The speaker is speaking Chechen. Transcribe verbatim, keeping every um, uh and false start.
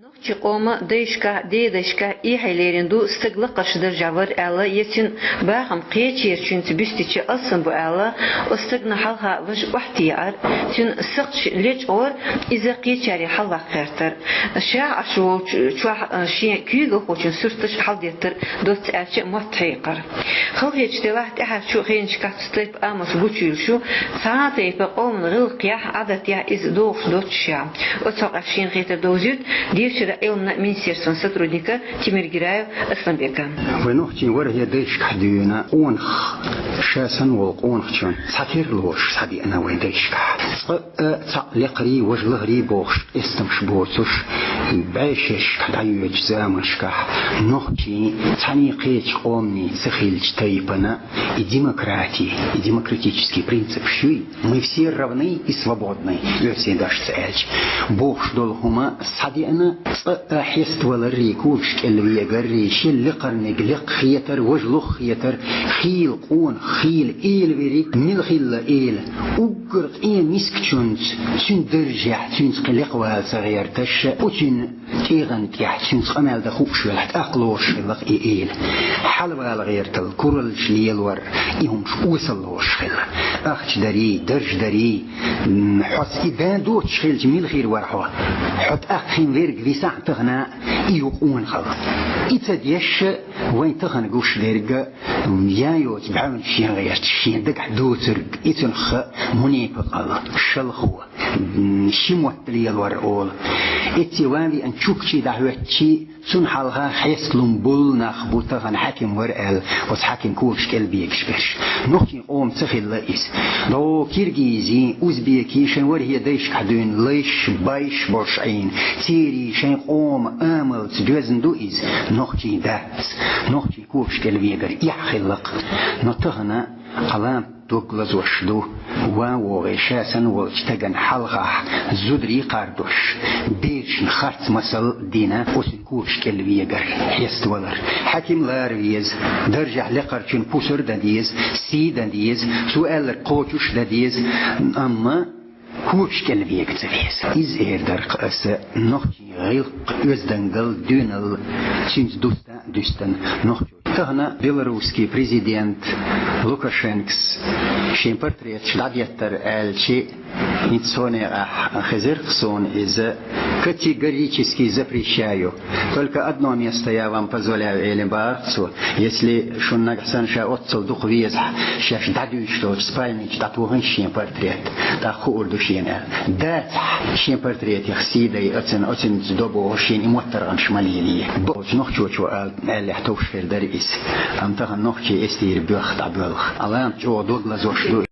Нохчийн къоман дайшкахь, дедайшкахь эхье лерина ду стаг лакхарча даржехь вар аьлла, я цуьнан бахам кхечерачуьнца бистича алсам бу аьлла, оцу стагана хьалха важа охьатаьӀар, цуьнан сакхташ лечкъор, иза кхечаьрга хьалаваккха гӀертар. Ша Ӏаш волчу чохь, а, шен куьйгалхочун сурташ хьаладеттар, доцца аьлча, мотт хьекхар. Халахеташ делахь, тӀаьхьарчу хенашкахь цу тайпа амалш гучуйуьлуш ю, цхьа а тайпа къоман гӀиллакхехь, Ӏадатехь иза догӀуш доцуш ша. Оцу хьокъехь шена хетар довзуьйту Дешара Ӏилманан министерствон сотрудника Тимиргираев Асланбека. Вайн нохчийн ворхӀе дайшкахь дуьйна къонах, ша санна волу къонахчун цхьатерра лоруш схьадеана вайн дайшкахь. Цкъа а цхьаъ лекхарий, важа лахарий бохуш, къестамаш боцуш, бӀешерашкахь дӀайоьдучу заманашкахь нохчийн цхьаьний кхечу къоманийн ца хиллачу тайпана и демократия, и демократический принципаш юй, мы все равны и свободны, оьрсийн дашца аьлча, бохуш долу хӀума схьадеана, цкъа а хьеставаларрий, когаш кӀел вегаррий, шен лекхарниг лекха хетар, важа лоха хетар, хийла къонах, хийла эла верриг, мила хилла эла, уггар къен мискачунца, цуьнан даржехь, цуьнца кхин лекха вала ца гӀерташ, оцуьнан тӀегӀан тӀехь, цуьнца къамел дан хууш велахь, тӀаккха лоруш хилла-кх и эла. Хьалавала гӀертал, кураллаш лелор, и хӀумаш осал лоруш хилла. Ахча дарий, дарж дарий, м, хьоьца и дан доцуш хилча, мила хир вара хьо? Хьо тӀаккха хин верг висахь а, тахана и ю къонахалла. И ца деш, вайн тахана гуш дерг, м, ян йоцу бӀаьвнаш ян гӀерташ, шен дагахь доцург, и цунах мунепакъалла, шалхо, м, ши мотт лелор олу. Эцци ван виъна чуккхачий дӀахӀоьттичий, цунна хьалха хьесталун болу нах бу тахана хьаькам вара аьлла, оцу хьаькам когаш кӀел бегаш берш. Нохчийн къоман ца хилла иза. ДӀо киргизийн, узбекийн шайн ворхӀе дайшкахь дуьйна лайш, байш болуш Ӏийна, церийн шайн къоман амалца доьзна ду иза, нохчийн дац. Нохчийн когаш кӀел вегар эхь хилла-кх. Но тахана Ӏалам дог лазош ду, ван вогӀий ша санна волчу стагана хьалхахь зударий кхардош, берашна харц масал дина, оцуьнан когаш кӀел вегар, хьеставалар. Хьаькам лара веза, даржехь лекхарчун пусар дан деза, сий дан деза, цо аьлларг кхочуш дан деза, амма когаш кӀел вега ца веза. Иза эр дара-кх аса, нохчийн гӀиллакх, оьздангалла, доьналла, цуьнца дустан а дуьстина нохчо. Тахана белорусский президент Лукашенкос шен портреташ дӀадеттар аьлчи, хӀинца цо некъахь хезира-кх суна иза, категорически запрещаю. Только одно место я вам позволяю, элира-кх цо. Если шуна нагахь санна ша оццул дукха везахь, шаьш дӀадуьйш долчу спальничу дӀатохийша шен портрет, тӀаккха хуур ду шена аьлла. Дацахь шен портретех сий дай оцуьнан, оцуьнца до бохуш шена и моттаргӀанаш ма лелае. Бохучу нохчочо ала аьллехь товш хир дара иза. Амма тахана нохчий эстийра боьхна дӀабоьлху. Ӏалам чӀогӀа дог лазош ду.